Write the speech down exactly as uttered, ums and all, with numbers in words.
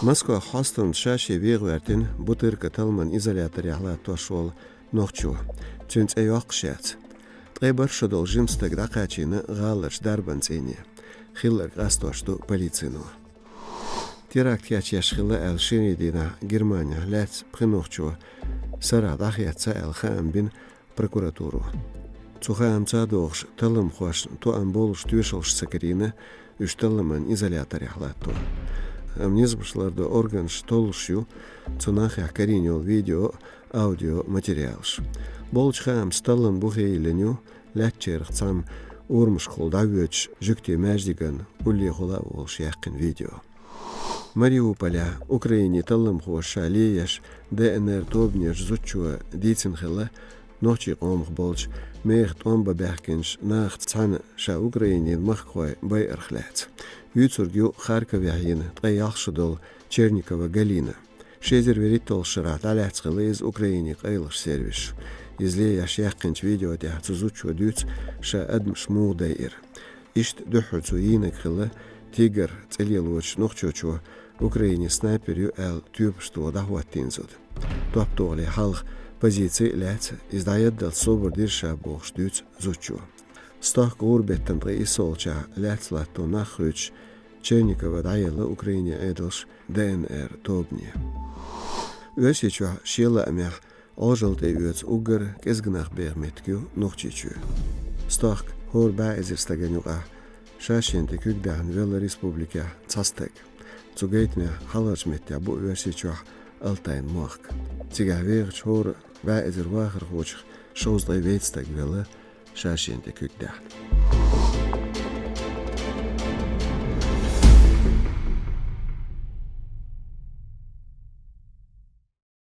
Москвахь хьостамца ша-шен вегӀа гӀертина Бутырка талламан изоляторехь латтош волу нохчо. Цуьнан цӀе йоккхуш яц. Ткъе бархӀ шо долу жима стаг дӀакхачийна гӀаларчу дарбан цӀийне. Хилларг къастош ду полицино. Теракт кечъеш хилла аьлла шинарин дийнахь Германехь лаьцна пхи нохчо сарахь дӀахецна аьлла хаам бина прокуратуро. Цу хаамца догӀуш, талламхошна тоам болуш тоьшаллаш ца карийна уьш талламан изоляторехь латто. Амма низамаш лардо органаш толлуш ю цу нахехь карийна йолу видео, аудио материалаш. Болчу хаамца таллам бухе йиллина ю лаьттачарах цхьамма урамашкахула дӀавоьдуш жуьгтийн маьждиган уллехула а волуш яьккхина видео. Мариуполехь Украинин талламхоша ша лееш Д Н Р тобанерчу зудчо дийцина хилла нохчийн къомах болчу мехах тӀом бан баьхкинчу нахаца цхьаьна ша Украинин махкахой байарх лаьцна. Вуьйцург ю Харьковехь йина ткъе ялх шо долу Черникова Галина. Ши эзар вуьрхӀитталгӀачу шарахь дӀалаьцна хилла иза Украинин къайлахчу сервисаша. Иза лееш яьккхинчу видео тӀехь цу зудчо дуьйцу ша адамаш муха дайира. Иштта дуьххьара цо йийнарг хилла «Тигр» цӀе лелочу нохчочо Украинин снайпер ю аьлла тоьпаш тоха дӀахӀоттийна зуда. ТоптогӀале хьалха позици а лаьцна, иза дӀаяддалц собар дира ша бохуш дуьйцу зудчо. Стохка гӀуран беттан ткъе иссалгӀачохь лаьцна латто нах хуьйцуш, Черникова дӀаелла Украинин Ӏедалша Д Н Р тобане. Оьрсийчохь шен лаамехь Ӏожалла тӀеоьцу уггар кӀезга нах беха меттиг ю Нохчийчоь. Стохка хӀора бӀе эзар стагана юкъахь ша-шена тӀе куьг даьхна велла республикехь цхьа стаг. Цу гайтамехь хьалхарчу меттехь бу Оьрсийчохь Алтайн мохк. Цигахь вехачу хӀора бӀе эзар вахархочух шовзткъе вейтта стаг велла ша-шена тӀе куьг даьхна.